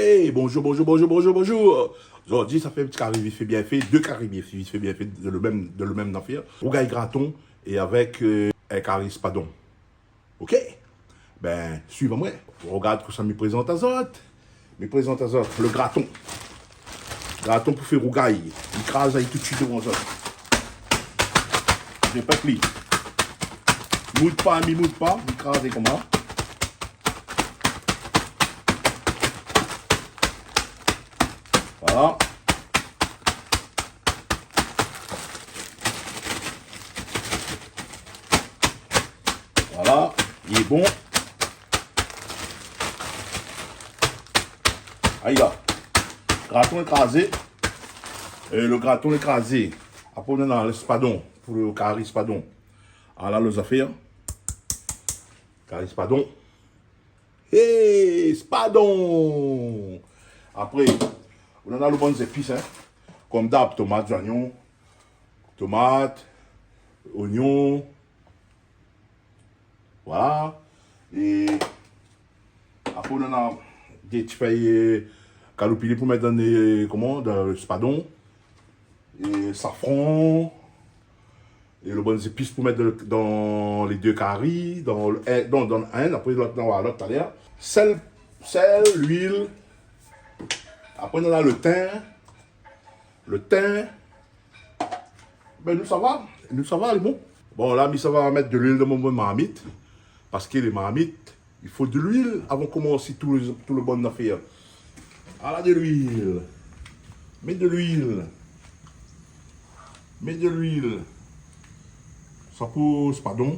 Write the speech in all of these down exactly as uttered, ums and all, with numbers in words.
Hey, bonjour, bonjour, bonjour, bonjour, bonjour. Zordi, sa fé in ti kari vit fé bien fé, dé kari vit fé bien fé, dan lo mèm, dan lo mèm nafèr. Rougay graton é avèk, euh, in kari spadon. OK ? Bin, suiv amoin. Rogard kosa mi prézant azot. Mi prézant azot lo graton. Graton pou fé rougay. Mi kraz ali tout suit dovan zot. Mi pèk li. Moud pa, mi moud pa, mi kraz ali konmsa. Voilà. Voilà, li lé bon. Ayi la. Graton lé krazé. Euh, lo graton lé krazé. Apré, nou néna lo spadon, pou lo kari spadon. Ala lo zafèr. Kari spadon. Hey, spadon ! Apré, nou néna lo bann zépis, in. Konm dab, tomat, zoignon, tomat, oignon. Voilà. É apré, nou néna dé ti fèy, euh, kaloupilé pou mèt dan, euh, koman, dan lo spadon. É safran. É lo bann zépis pou mèt dan, dan lé dé kari, dan lo, in, dan, dan inn, apré lot, dan lot talèr. Sèl, sèl, luil. Apré, nou néna lo tin. Lo tin. Bin, nou sava. Nou sava, lé bon. Bon, la, mi sava mèt de luil dan mon, mon marmit. Paske lé marmit, i fo de luil avan komans tout lo, tout lo bann nafèr. Ala de luil. Mèt de luil. Mèt de luil. Sa pou spadon.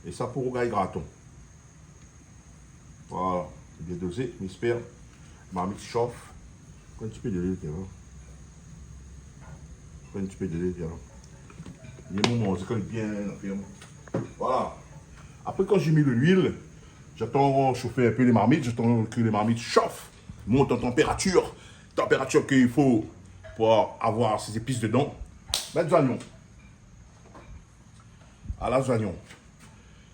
É sa pou rougay graton. Voilà. Bien dozé, mi éspèr. Marmit i shof. Pran in ti pé de luil, tiens. Pran in ti pé de luil, tiens. Lé bon, sé kan bien, bien. Voilà. Apré, kan la mi lo luil, mi atann shofé in pé lé marmit, mi atann ke lé marmit i shof, i mont an tanpératir, tanpératir ke i fo pou avoir sé zépis dedan. Mèt zoignon. Ala zoignon.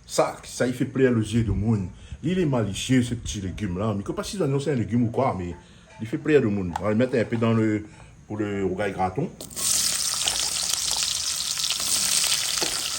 Sa, sa i fé plèr lo zié domoun. Li lé malisié, se ti légim la. Mi koné pa si zoignon sé in légim ou koi, mé li fé plèr domoun. Nou va mèt in pé dan lo, pou lo rougay graton.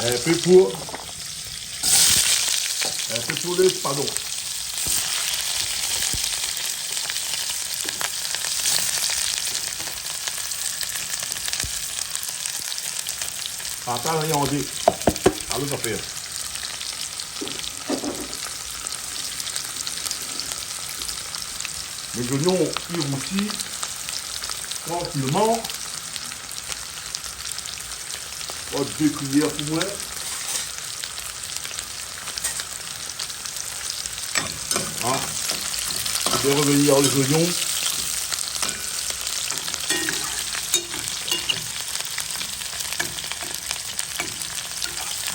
In pé pou, in pé pou lo spadon. Partaz ali an dé. Alé, sa fé. Lé zoignon i rousi trankilman. Pran dé kuiyèr pou moin. Voilà. Fé revenir lé zoignon.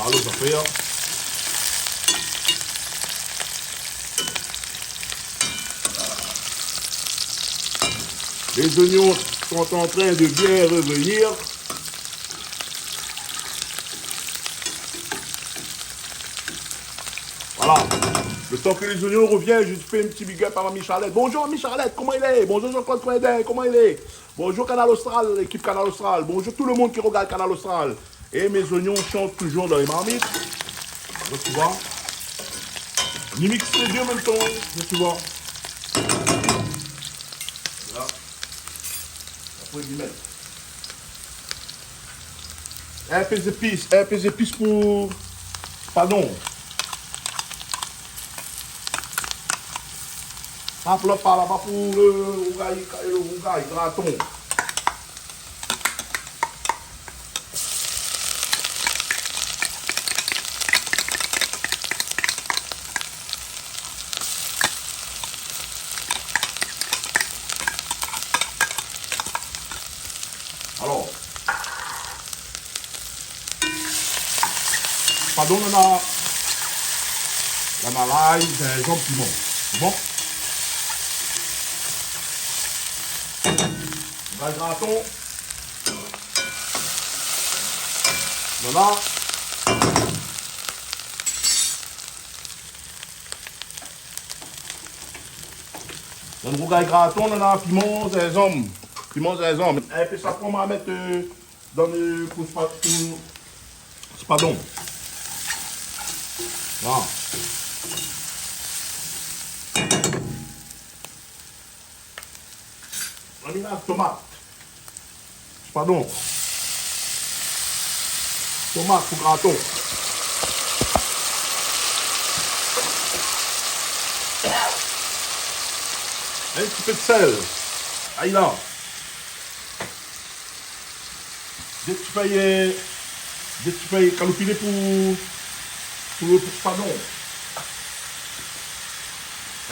Voilà, sa fé, in. Les oignons sont en train de bien revenir. Voilà. Le temps que les oignons reviennent, je fais un petit big up à Mamie Charlette. Bonjour Mamie Charlette, koman i lé ? Bonjour Jean-Claude Coindin, koman i lé ? Bonjour Kanal Austral, lékip Kanal Austral. Bonjour tout le monde qui regarde Kanal Austral. Et mes oignons chantent toujours dans les marmites. Donc, tu vois, mi mix les deux en même temps, tu vois. Voilà. Apré, mi mèt in pé zépis, in pé zépis pou, pardon. Sa flot par laba pou lo rougay, lo rougay graton. Alor, pardon, nana, nana lay, zinzanm, piman. Bon. Nana graton. Nana. Rougay graton, nou na piman, zinzanm. Piman, zinzanm. In pé safran, ma mèt, euh, dan le, pou spa-, pou spadon. La. Ma mèt la tomat. Spadon. Tomat pou graton. In ti pé d'sèl. Ay la. Dé ti fèy, euh, dé ti fèy kaloupilé pou, pou, pou spadon.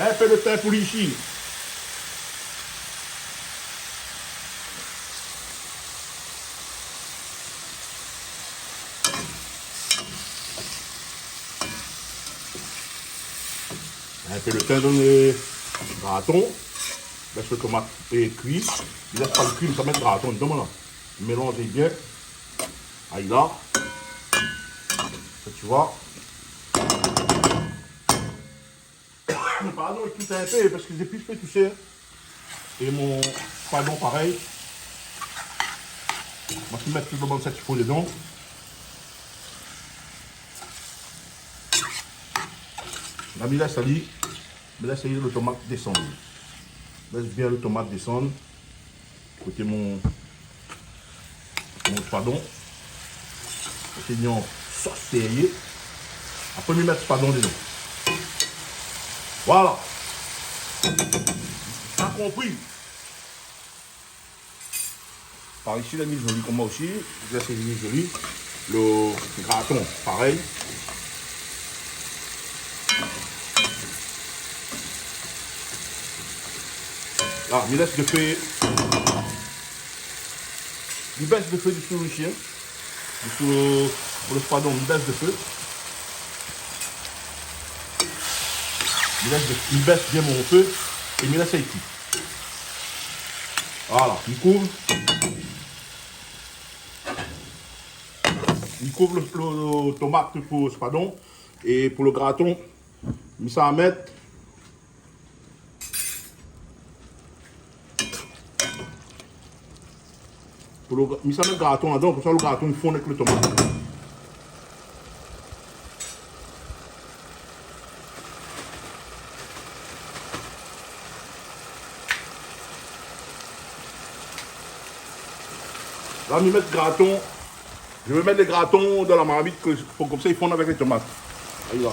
In pé de tin pou li isi. In pé de tin dan le graton. Lès le tomat kui. Lès pa li kui, sa mèt graton dedan la. Mélanz bien. Ay la. Sa, ti voi. Pardon, i tout in pé, parske zépis i fé tousé. É mon spadon parèy. Ma mèt tout lo bann sèl i fo dedan. La mi lès ali. Mi lès ali lo tomat désann. Lès bien lo tomat désann. Koté mon, mon spadon. Koté mon sos sérié. Apré, mi mèt spadon dedan. Voilà. Sa konpri. Par isi, la mi zoli konm sa osi. La sé vni zoli. Lo graton, parèy. La, mi lès lo fé. Mi bès lo fé désou isi, in. Désou, pou lo spadon, mi bès lo fé. Mi lès lo, mi bès bien mon fé. É mi lès ali kui. Voilà, mi kouv. Mi kouv lo, lo, lo tomat pou spadon. É pou lo graton, mi sa mèt, pou lo gra-, mi sa mèt graton ladan, konmsa lo graton i fonn avèk lo tomat. La, mi mèt graton. Je vais mettre les gratons dans la marmite que, pou konmsa i fonn avèk lé tomat. Ay la.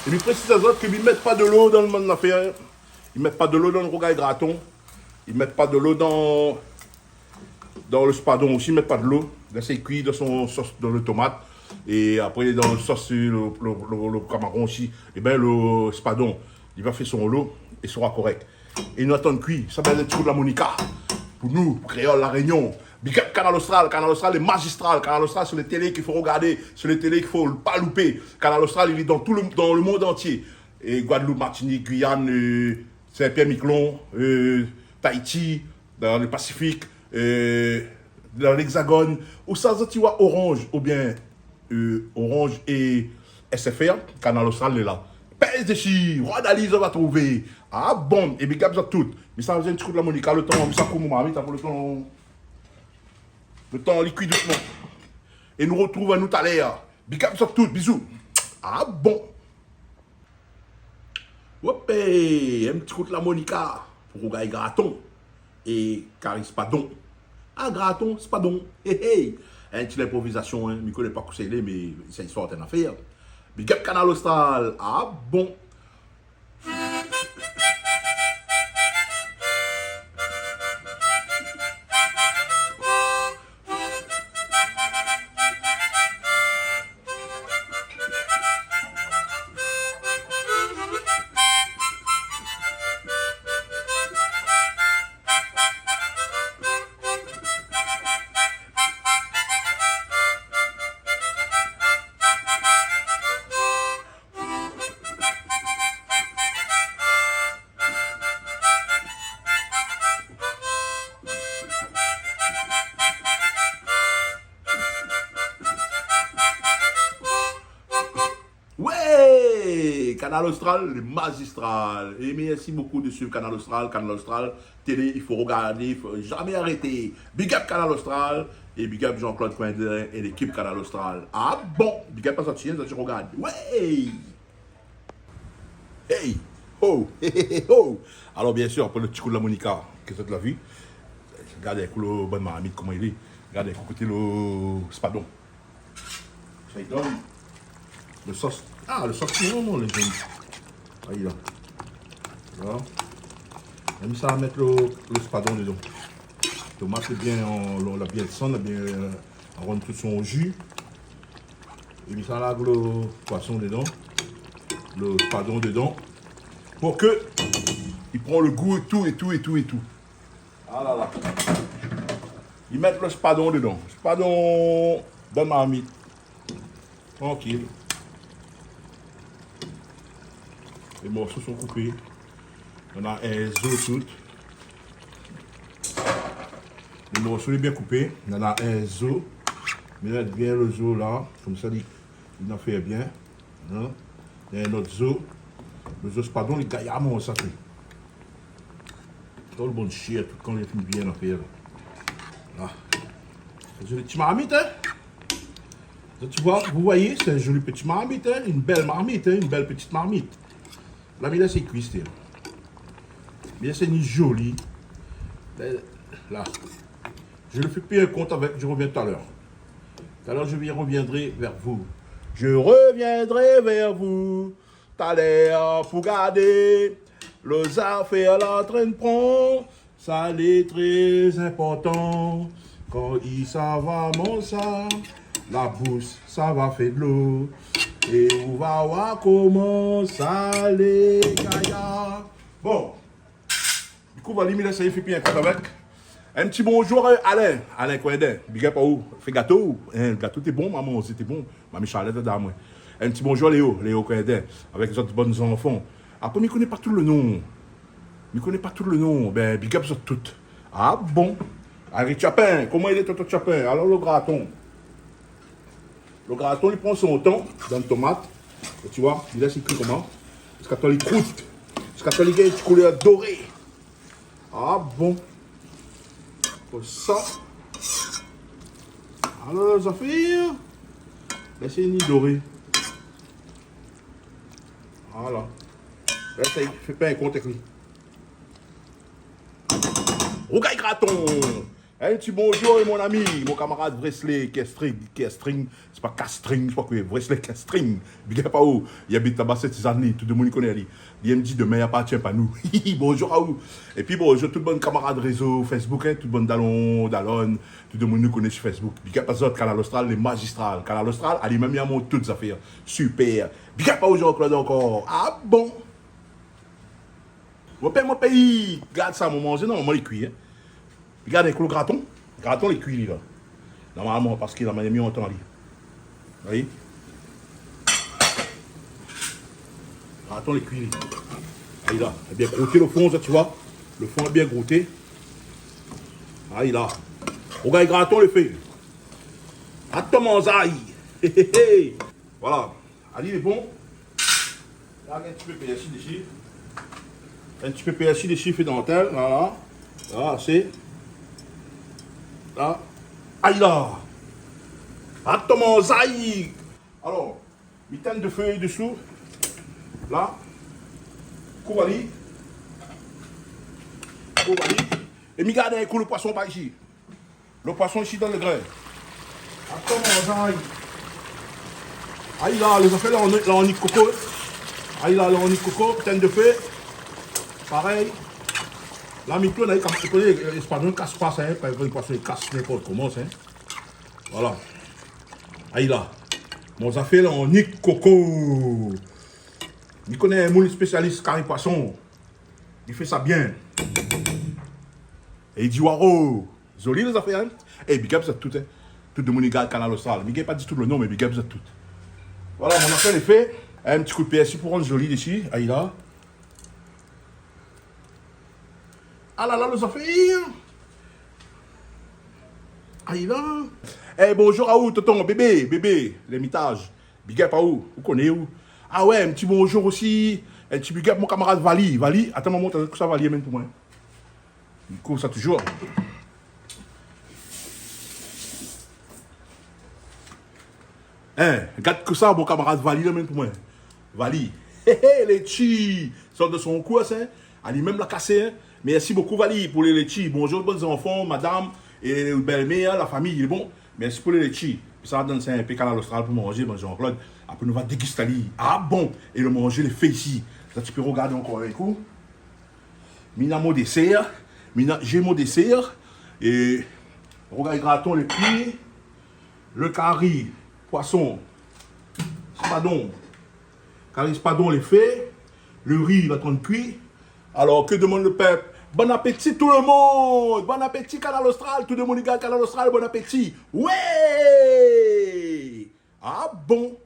É mi présiz azot ke mi mèt pa dolo dan le bann nafèr, in. I mèt pa dolo dan le rougay graton. I mèt pa dolo dan, dan le spadon osi, i mèt pa dolo. Lès ali kui dan son sos, dan le tomat. É apré, dan le sos, le, le, le, le kamaron osi. Ében, le spadon, li va fé son lo é sera korèk. É nou atann kui, sa bèl ti kou de larmonika. Pou nou, pou kréol, La Rényon. Big up Kanal Austral. Kanal Austral lé mazistral. Kanal Austral, sé le télé k'i fo rogardé. Sé le télé k'i fo pa loupé. Kanal Austral, li lé dan tout le, dan le mond antié. É Guadeloupe, Martinique, Guyane, euh, Saint-Pierre-Miquelon, euh, Tahiti, dan le Pasifik, euh, dan l'Hexagone, ousa zot i voi Orange, oubien, euh, Orange é S F R, Kanal Austral lé la. Pèz dési, rod ali, zot va trouvé. Ah bon, é big up zot tout. Mi sa fé in ti kou de larmonika, le tan, mi sa koup mon marmit, apré le tan, le tan li kui dousman. É nou retrouv anou talèr. Big up zot tout, bizou. Ah bon. Wopé, in ti kou de larmonika pou rougay graton é kari spadon. Ah, graton, spadon. Hé, hé. In ti linprovizasion, in. Mi koné pa kosa i lé, mé sa i sort in nafèr. Big up Kanal Austral. Ah bon. Kanal Austral, le magistral. É mèrsi bokou de suiv Kanal Austral. Kanal Austral, télé, i fo rogardé, i fo zamé arété. Big up Kanal Austral, é big up Jean-Claude Coindin é lékip Kanal Austral. Ah bon, big up azot, zot i rogard. Wé! Hey! Ho! Hey, hey, hey, ho! Alor, biensir, pou lo ti kou de la Monica, ke zot la vi, gard in kou lo bann marmit, koman i lé. Gard in kou koté lo spadon. Sa i donn lo sos. Ah, lo sos, non, non, lé zoli. Ayi la. La. Mèm sa, mèt lo, lo spadon dedan. Tomat lé bien, an, la bien désann, la bien, euh, rann tout son ji. É mi sa larg lo poison dedan, lo spadon dedan, pou ke i pran lo gou é tou, é tou, é tou, é tou. Ah la la. I mèt lo spadon dedan. Spadon dan marmit. Trankil. Lé morso son koupé. Nana in zo tout. Lé morso lé bien koupé. Nana in zo. Mèt bien lo zo la. Konmsa li, li na fé bien. Hein? Nana in not zo. Lo zo spadon, li gayar, mon, sa fé. Tout lo bann shir, tout kan li fine bien la fé la. Ah. Zoli ti marmit, hein? Là, tu vois, vous voyez, c'est un joli petit marmite, hein? Une belle marmite, hein? Une belle petite marmite. La, mi lès kui, sé. Mi lès ni zoli. Là, là. Je le fais pi in kont avèk, je reviens tout à l'heure. Tout à l'heure, je viens, reviendrai vers vous. Je reviendrai vers vous. Talèr pou gardé lo zafèr la antrinn pran, sa lé trè inportan. Kan i sava manz sa, la boush sa va fé dolo. É ou va oir koman sa lé gayar. Bon. Dikou, va li, mi lès sa i fé pi in kont avèk. In ti bonjour, euh, Alain. Alain Coindin, big up aou. Fé gato, hein, gato té bon, momon, té bon. Mami Charlotte la done amoin. In ti bonjour, Léo, Léo Coindin, avèk zot bann zanfan. Apré, mi koné pa tout lo non. Mi koné pa tout lo non. Ben, big up zot tout. Ah bon? Henri Chapin, koman i lé, tonton Chapin? Alor, lo graton. Lo graton, li pran son tan dan tomat. É tu vois, li lès kui koman? Ziskatan li krout. Ziskatan li gingn ti koulèr doré. Ah bon. Konmsa. Alor, zafèr. Lès ali doré. Voilà. La, sa i fé pa in kont avèk li. Rougay graton. In ti bonjour, mon ami, mon kamarad Vresley Kestring, Kestring, sé pa Kastring, sé pa koué, Vresley Kestring. Big up aou, li abit laba Sint-Sizane, tout demoun i koné ali. Li yèm di, demain appartient pas nous. Bonjour aou. Épi bonjour tout bann kamarad rézo Facebook, hein, tout bann dalon, dalone, tout demoun nou koné si Facebook. Big up azot, Kanal Austral, lé magistral. Kanal Austral, ali mèm i amont tout zafèr. Super. Big up aou, Jean-Claude, ankor. Ah bon? Mon pé, mon péi, gard sa, mon manzé, non, mon lé kui, hein. Gard in kou lo graton. Graton lé kui, li, la. Normalman, parske la manièr mi antann ali. Wi. Graton lé kui, li. Ayi la. Lé bien grouté lo fon, sa, tu vois. Lo fon lé bien grouté. Ayi la. Rougay graton lé fé. Atann manzay. Hé, hé, hé. Voilà. Ali lé bon. La, in ti pé pèrsi dési. In ti pé pèrsi dési, fé dantèl, voilà. La, sé. La. Ayi la. Atann manzay. Alor, mi tinn do fé désou. La. Kouv ali. Kouv ali. É mi gard in kou lo poison par isi. Lo poison isi dan lo grin. Atann manzay. Ayi la, lo zafèr la, an, la, an nik koko, hein. Ayi la, la, an nik koko, tinn do fé. Parèy. La, mi tourn, ayi, konm ou koné, euh, Espagnol i kas pa sa, hein. Pa, pa, poison i kas ninport koman sa, hein. Voilà. Ayi la. Mon zafèr la, an nik koko. Mi koné in moun spésialis kari poison. Li fé sa bien. É li di, waro. Zoli lé zafèr, hein. É big up zot tout, hein. Tout demoun i gard Kanal Austral. Mi gingn pa di tout lo non, mé big up zot tout. Voilà, mon zafèr lé fé. In ti kou pèrsi pou rann zoli dési. Ayi la. Ah la la, lo zafèr. Ayi la. Eh, bonjour aou, tonton, bébé, bébé, L'Ermitage. Big up aou, ou koné ou. Ah ouais, in ti bonjour osi. In ti big up mon kamarad Vali. Vali, atann, momon, atann, kosa Vali i amenn pou moin. Li kour sa toujour. Hein, gard kosa mon kamarad Vali la amenn pou moin. Vali. Hé, hé, létshi. Sort de son kour, hein. Ali mèm la kasé, hein. Mèrsi bokou, Vali, pou lé létshi. Bonjour, bann zanfan, madam, é bèlmèr, la fami, lé bon. Mèrsi pou lé létshi. Sa va donn sa in pé Kanal Austral pou manzé, bann Jean-Claude. Apré, nou va dégust ali. Ah bon. É lo manzé lé fé isi. Sa, ti pé rogard ankor in kou. Mi na mon désèr, mi na, zé mon désèr, é rogard, graton lé kui, lo kari poison, spadon, kari spadon lé fé, lo ri va tann kui. Alor, ke demann lo pèp ? Bon apéti tout le monde ! Bon apéti Kanal Austral, tout le monde i gard Kanal Austral, bon apéti ! Ouais ! Ah bon ?